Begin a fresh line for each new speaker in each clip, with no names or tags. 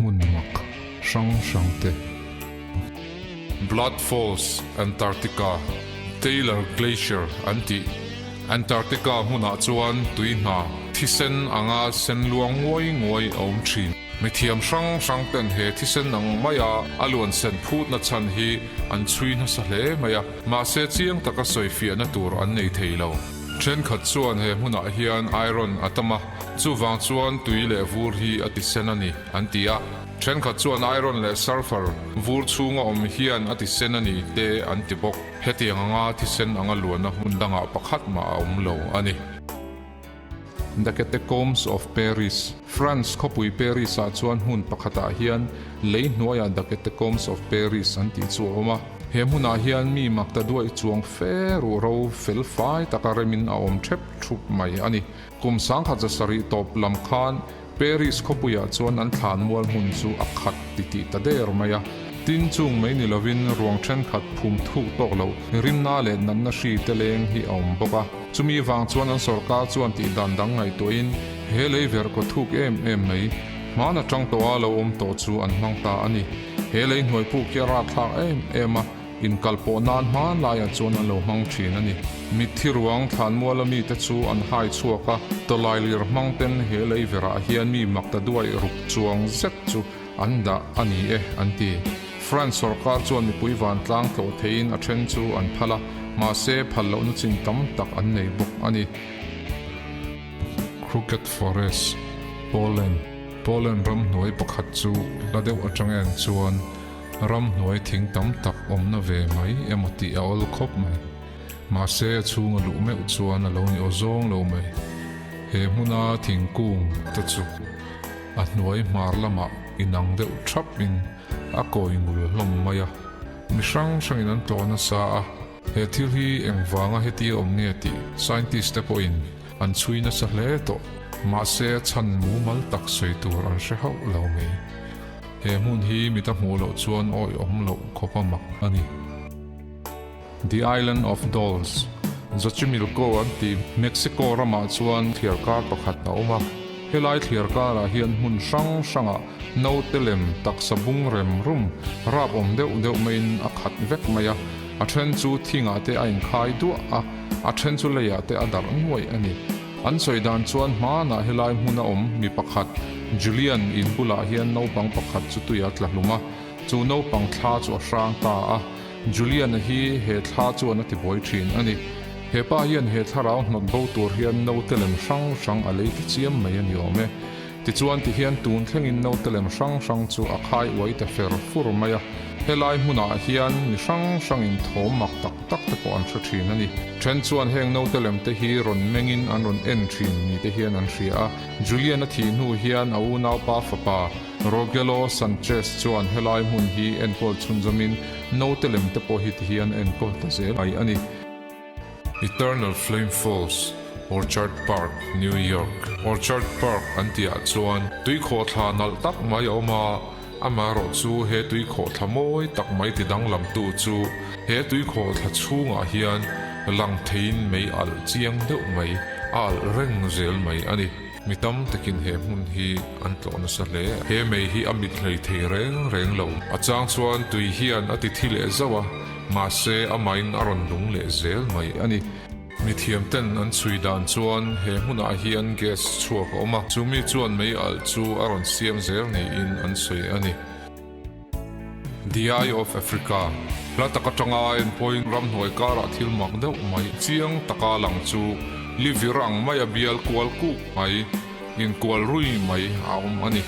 hmun mak hrang hrang te. Blood Falls, Antarctica, Taylor Glacier an tih Antarctica hmunah chuan tui hna thisen anga sen luang nguai nguai a awm thin. Mithiam hrang hrang ten he thisen ang maia a luan sen phutna chhan hi an chhui nasa hle mai a, mahse chiang taka sawifiahna tur an nei thei lo. Thenkhat chuan he hmunah hian iron a tam a, chuvang chuan tui leh vur hi a tisen a ni an ti a. Thenkhat chuan iron leh sulphur vur chhunga awm hian a tisen a ni te an ti bawk. Hetiang anga thisen anga luanna hmun dangah pakhat mah a awm lo a ni. The Catacombs of Paris, France khawpui Paris-ah chuan hmun pakhatah hian lei hnuaiah The Catacombs of Paris an tih chu a awm a. He hmunah hian mi mak ta duaih chuang fe ruh ro fel fai taka remin a awm thep thup mai a ni. Kum 1700 tawp lam khan Paris khawpuiah chuan an thlan mual hmun chu a khat titih ta der mai a. Tin chung mai ni lovin ruang thenkhat phum thuk tawk loh rimna leh natna hri te leng hi a awm bawk a. Chumi vang chuan an sawrkar chuan tih dan dang ngaihtuahin he lei verh kaw thuk em em mai hman atang tawha lo awm tawh chu an hmang ta a ni. He lei hnuai puk hi a ratthlak em em a. Inkal pawh nan hman laiah chuan an lo hmang thin a ni. Mitthi ruang thlanmuala mite chu an hai chhuak a, tawlailir hmang ten he lei verah hian mi mak ta duai ruk chuang zet chu an dah a ni e, an ti. France sawrkar chuan mipui vantlang tlawh theiin a then chu an phal a, mahse phal lohna chin tam tak an nei bawk a ni. Crooked Forest, Poland, Poland ramhnuai pakhat chu la deuh atang en chuan Ramhnuai thing tam tak awmna ve mai emaw tih a awl khawp mai. Mahse a chhunga luh meuh chuan a lo ni aw zawng lo mai. He hmuna thingkung te chu a hnuai hmar lamah inang deuh thap in a kawi ngul hlawm mai a. Mi hrang hrangin an tlawh nasa a. He thil hi engvanga heti a awm nge tih scientist te pawhin an chhui nasa hle tawh. Mahse a chhan mumal tak sawi tur an hre hauh lo mai. He hmun hi mit a hmuh loh chuan awih awm loh khawp a mak a ni. The Island of Dolls, Xochimilco an ti. Mexico ramah chuan thliarkar pakhat a awm a. Helai thliarkarah hian hmun hrang hrangah naute lem taksa bung rem rum rap awm deuh deuh maiin a khat vek mai a. A then chu thingah te a inkhai duah a, a then chu leiah te a darh nuaih a ni. An sawi dan chuan hmanah helai hmuna awm mi pakhat, Julian in bulah hian naupang pakhat chu tui a tla hlum a, chu naupang thla chu a hrang ta a, Julian-a hi he thla chuan a tibuai thin a ni. He pa hian he thlarau hnawt bo tur hian naute lem hrang hrang a lei ti chiam mai a ni awm e. Tichuan tihian tun thlengin naute lem hrang hrang chu a khai uai ta fer fur mai a. Helai hmunah hian mi hrang hrangin thawm mak tak tak te pawh an hre thin a ni. Then chuan heng naute lem te hi rawn mengin an rawn en thin ni te hian an hria a. Julian a thih hnu hian a unaupa fapa Rogelio Sanchez chuan helai hmun hi enkawl chhunzawmin naute lem te pawh hi tihian a enkawl ta zel mai a ni. Eternal Flame Falls, Orchard Park, New York Orchard Park an tihah chuan tuikhawhthla nalh tak mai a awm a, amaherawh chu he tuikhawhthla mawi tak mai ti danglamtu chu he tuikhawhthla chhungah hian lang theiin mei alh chiang deuh mai a alh reng zel mai a ni. Mi tam takin he hmun hi an tlawh nasa hle. He mei hi a mit hlei thei reng reng lo. A chang chuan tui hian a ti thi leh zauh a, mahse amahin a rawn lung leh zel mai a ni. Mithiam ten an chhui dan chuan he hmunah hian gas chhuak a awm a, chumi chuan mei alh chu a rawn siam zel niin an sawi a ni. The Eye of Africa, Hla tak atanga enpawhin ramhnuai karah thil mak deuh mai chiang taka lang chu livir ang maia bial kual kuk mai, inkual rui mai a awm a ni.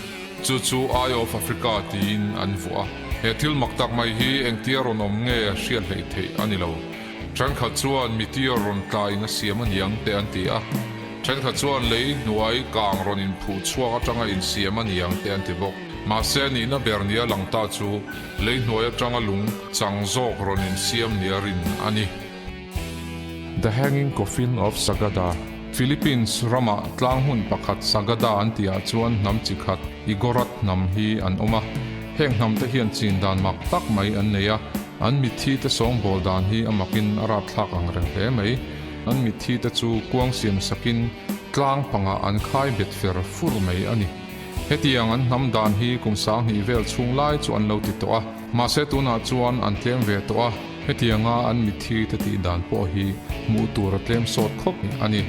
Chu chu Eye of Africa tiin an vuah a. He thil mak tak mai hi engtia rawn awm nge hriat hleih theih a ni lo. Thenkhat chuan meteor rawn tla in a siam a niang te an ti a. Thenkhat chuan lei hnuai kang rawn inphuh chhuak atanga insiam a niang te an ti bawk. Mahse a nihna ber nia lang ta chu lei hnuai atanga lung chang zawk rawn insiam nia rin a ni. The Hanging Coffin of Sagada, Philippines rama tlang hmun pakhat Sagada an tihah chuan hnam chi khat Igorot hnam hi an awm a. Heng hnam te hian chin dan mak tak mai an nei a, an mitthi te sawngbawl dan hi a makin a rapthlak ang reng hle mai. An mitthi te chu kuang siam sakin tlang pangah an khai bet fer fur mai a ni. Hetiang an hnam dan hi kum 2000 vel chhung lai chu an lo ti tawh a, mahse tunah chuan an tlem ve tawh a, hetianga an mitthi te tih dan pawh hi hmuh tur a tlem sawt khawp a ni.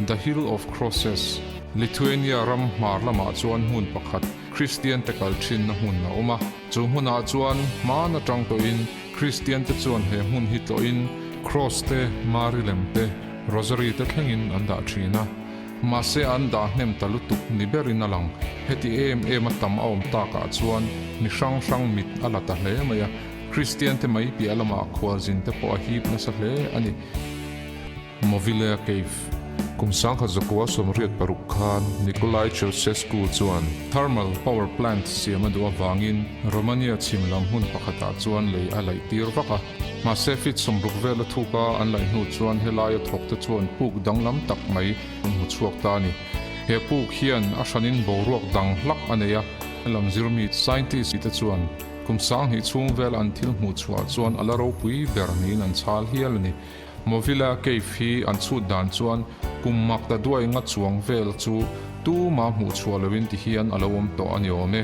The Hill of Crosses, Lithuania ram hmar lamah chuan hmun pakhat Kristian te kal thinna hmun a awm a, chu hmunah chuan hman atang tawhin Kristian te chuan he hmun hi tlawhin Cross te, Mari lem te, Rosary te thlengin an dah thin a. Mahse an dah hnem ta lutuk ni berin a lang. Heti em em a tam a awm takah chuan mi hrang hrang mit a la ta hle mai a, Kristian te mai piah lamah khualzin te pawh a hip nasa hle a ni. Movilea Cave, Kum 1986 khan Nicolae Ceausescu chuan thermal power plant siam a duh avangin Romania chhim lam hmun pakhatah chuan lei a laih tir vak a. Mahse feet 60 vel a thuk a an laih hnu chuan helaia thawk te chuan puk danglam tak mai an hmu chhuak ta a ni. He puk hian a hranin boruak dang hlak a nei a, lam zirmi scientist te chuan kum 2000 chhung vel an thil hmuh chhuah chuan a la ropui ber niin an chhal hial a ni. Movila Cave hi an chhut dan chuan kum mak ta duai nga chuang vel chu tuma hmuh chhuah loin ti hian a lo awm tawh a ni awm e.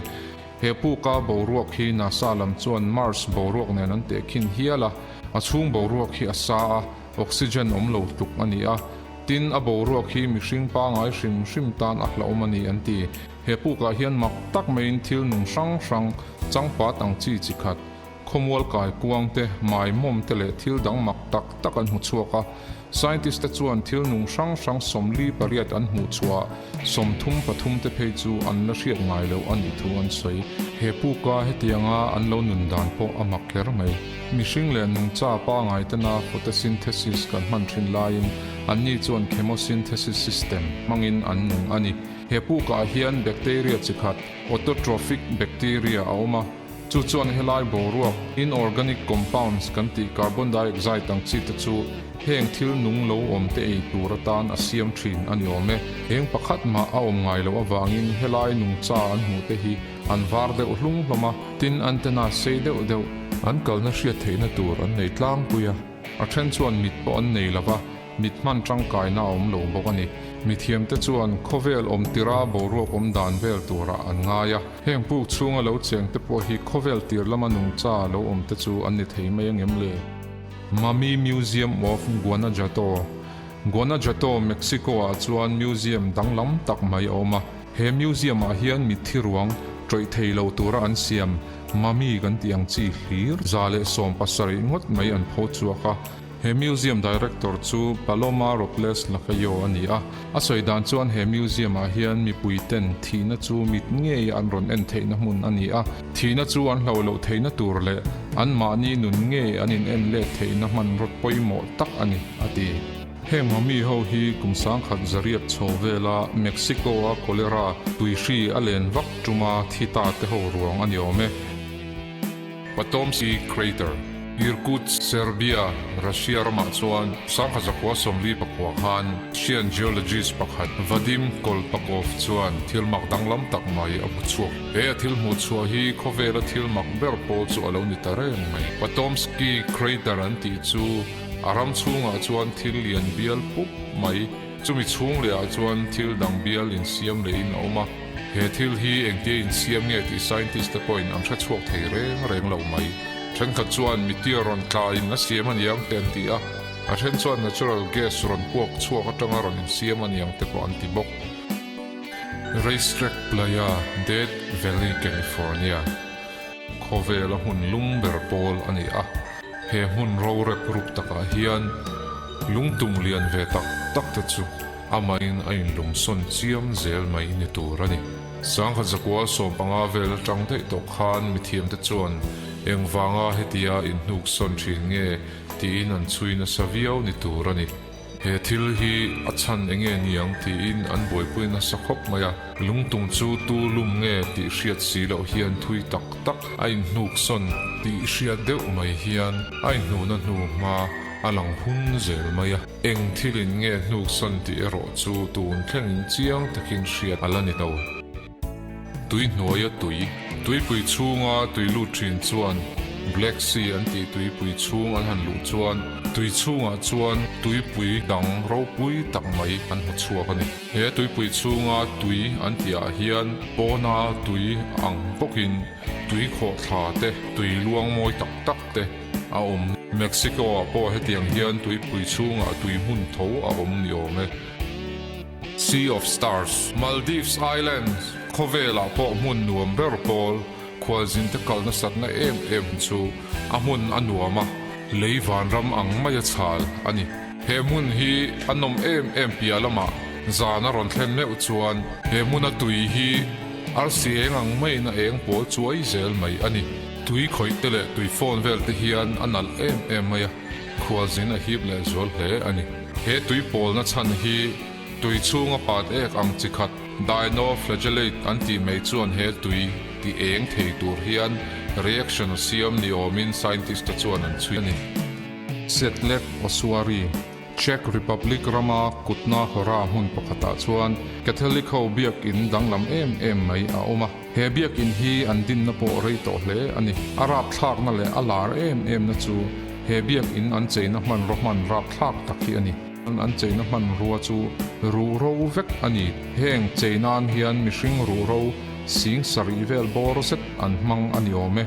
He puka boruak hi NASA lam chuan Mars boruak nen an tehkhin hial a, a chhung boruak hi a sa a, oxygen awm lo tluk a ni a. Tin, a boruak hi mihring pangai hrim hrim tan a hlauhawm a ni an ti. He pukah hian mak tak maiin thil nung hrang hrang, changpat ang chi chi khat, Khawmual kai kuang te, maimawm te leh thil dang mak tak tak an hmu chhuak a. Scientist te chuan thil nung hrang hrang 48 an hmuh chhuah a, 33 te phei chu an la hriat ngai loh a nih thu an sawi. He puka hetianga an lo nun dan pawh a mak kher mai. Mihring leh nungcha pangai tena photosynthesis kan hman thin laiin anni chuan chemosynthesis system hmangin an nung a ni. He pukah hian bacteria chi khat, autotrophic bacteria a awm a. Chu chuan helai boruak, inorganic compounds kan tih carbon dioxide ang chi te chu heng thil nung lo awm te ei tur atan a siam thin a ni awm e. Eng pakhat mah a awm ngai loh avangin helai nungcha an hmuh te hi an var deuh hlung hlawm a, tin antenna sei deuh deuh an kalna hriat theihna tur an nei tlangpui a. A then chuan mit pawh an nei lova, mit hman tangkaina a awm lo bawk a ni. Mithiamte chuan khawvel awm tira boruak awm dan vel turah an ngai a. Heng puk chhunga lo chengte pawh hi khawvel tir lama nungcha lo awm te chu an ni thei mai angem le? Mummy Museum of Guanajuato, Guanajuato, Mexico-ah chuan museum danglam tak mai a awm a. He museum-ah hian mitthi ruang tawih thei lo tura an siam Mummy kan tih ang chi hlir 117 ngawt mai an pho chhuak a. He museum director chu Paloma Robles Lacayo a ni a. A sawi dan chuan he museum-ah hian mipui ten thihna chu mit ngei an rawn en theihna hmun a ni a. Thihna chu an hloh loh theihna tur leh anmahni nun ngei an in en let theihna hmanraw pawimawh tak a ni, a ti. Heng mummy ho hi kum 1100 chho vela Mexico-a cholera tuihri a len vak tuma thi ta te ho ruang a ni awm e. Patomsky Crater, Irkutsk, Serbia, Russia ramah chuan 1949 khan Russian geologist pakhat Vadim Kolpakov chuan thil mak danglam tak mai a hmu chhuak. He a thil hmuh chhuah hi khawvela thil mak ber pawl chu a lo ni ta reng mai. Patomsky Crater an tih chu A ram chhungah chuan thil lian bial pup mai, chumi chhung lehah chuan thil dang bial insiam lehin a awm a. He thil hi engtia insiam nge tih scientist te pawhin an hre chhuak thei reng reng lo mai. Thenkhat chuan meteor rawn tlain a siam aniang te an ti a, a then chuan natural gas rawn puak chhuak atanga rawn insiam aniang te pawh an ti bawk. Racetrack Playa, Death Valley, California. Khawvela hmun lum ber pawl a ni a, he hmun ro rep rup takah hian lungtum lian ve tak tak te chu amahin a inlum sawn chiam zel mai ni tur a ni. 1915 vel atang daih tawh khan mithiamte chuan engvanga hetia inhnuk sawn thin nge tiin an chhui nasa viau ni tur a ni. He thil hi a chhan eng nge ni ang tiin an buaipui nasa khawp mai a, lungtum chu tu lum nge tih hriat si loh hian thui tak tak a inhnuk sawn tih hriat deuh mai hian a inhnuhna hnu hma a lang hun zel mai a. Eng thilin nge hnuk sawn tih erawh chu tun thlengin chiang takin hriat a la ni lo. Tui hnuaia tui, tuipui chhunga tui lut thin chuan Black Sea an tih tuipui chhung an han luh chuan tui chhungah chuan tuipui dang ropui tak mai an hmu chhuak a ni. He tuipui chhunga tui an tihah hian pawna tui ang bawkin tui khawhthla te, tui luang mawi tak tak te a awm. Mexico-ah pawh hetiang hian tuipui chhungah tui hmun tho a awm ni awm e. Sea of Stars, Maldives Islands khawvelah pawh hmun nuam ber pawl khualzinte kal nasatna em em chu a hmun a nuam a, lei vanram ang maia chhal a ni. He hmun hi a nawm em em piah lamah zan a rawn thlen meuh chuan he hmuna tui hi arsi eng ang maiin a eng pawl chuai zel mai a ni. Tui khawih te leh tui fawn vel te hian a nalh em em mai a. Khualzin a hip leh zual hle a ni. He tui pawlna chhan hi tui chhunga pat ek ang chi khat dinoflagellate an tih mai chuan he tui ti eng thei tur hian reaction a siam ni awmin scientist te chuan an chhui a ni. Sedlec Ossuary, Czech Republic rama kutna hawra hmun pakhatah chuan Catholic ho biakin danglam em em mai a awm a. He biakin hi an dinna pawh rei tawh hle a ni. A rapthlakna leh a lar em emna chu he biakin an cheina hmanraw hman rapthlak tak hi a ni. An cheina hmanrua chu ruhro vek a ni. Heng chei nan hian mihring ruhro sing sarih vel bawr zet an hmang a ni awm e.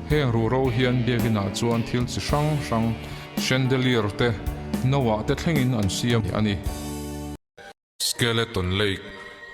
Heng ruhro hian biakinah chuan thil chi hrang hrang, chandelier te, noah te thlengin an siam a ni. Skeleton Lake,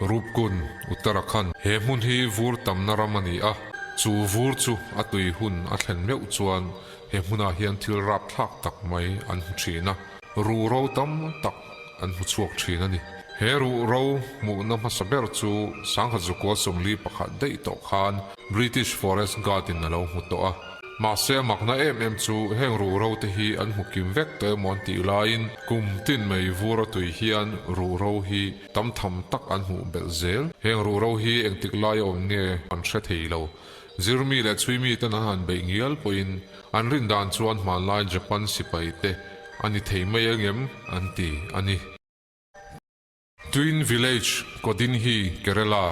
Rupkun, Uttarakhand. He hmun hi vur tamna ram a ni a, chu vur chu a tui hun a thlen meuh chuan he hmunah hian thil rapthlak tak mai an hmu thin a, ruhro tam tak an hmu chhuak thin a ni. He ruhro hmuhna hmasa ber chu sangha zukua 41 daih tawh khan British Forest Guard-in a lo hmu tawh a. Mahse a makna em em chu heng ruhro te hi an hmu kim vek tawh emaw an tih laiin kum tin mai vur a tui hian ruhro hi tam tham tak an hmuh belh zel. Heng ruhro hi engtik lai a awm nge an hre thei lo. Zirmi leh chhuimi ten an han beih ngial pawhin an rin dan chuan hmanlai Japan sipai te a ni thei mai angem an ti a ni. Twin Village, Kodinhi, Kerala.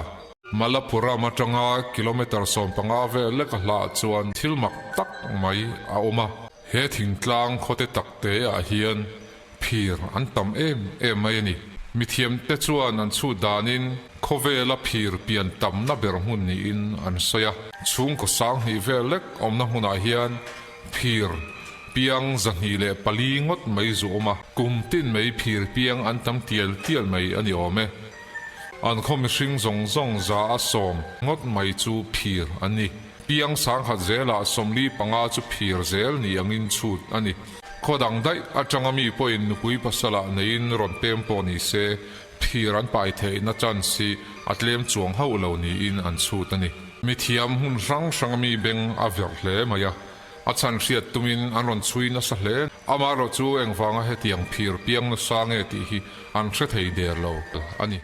Malappuram atanga kilometre 15 vel lek a hlah chuan thil mak tak mai a awm a. He thingtlang khawte tak te ah hian phir an tam em em mai a ni. Mithiamte chuan an chhut danin khawvela phir pian tamna ber hmun niin an sawi a. Chhungkaw 2000 vel lek awmna hmunah hian Phir piang 204 ngawt mai zu awm a, kum tin mai phir piang an tam tial tial mai a ni awm e. An khaw mihring zawng zawng 100 ngawt mai chu phir an ni. Piang 1000 zelah 45 chu phir zel ni angin chhut a ni. Khaw dang daih atanga mi pawhin nupui pasalah neiin rawn pem pawh ni se, phir an pai theihna chance hi a tlem chuang hauh lo niin an chhut a ni. Mithiam hmun hrang hranga mi beng a verh hle mai a, a chhan hriat tumin an rawn chhui nasa hle. Amaherawh chu engvanga hetiang phir piang nasa nge tih hi an hre thei der lo a ni.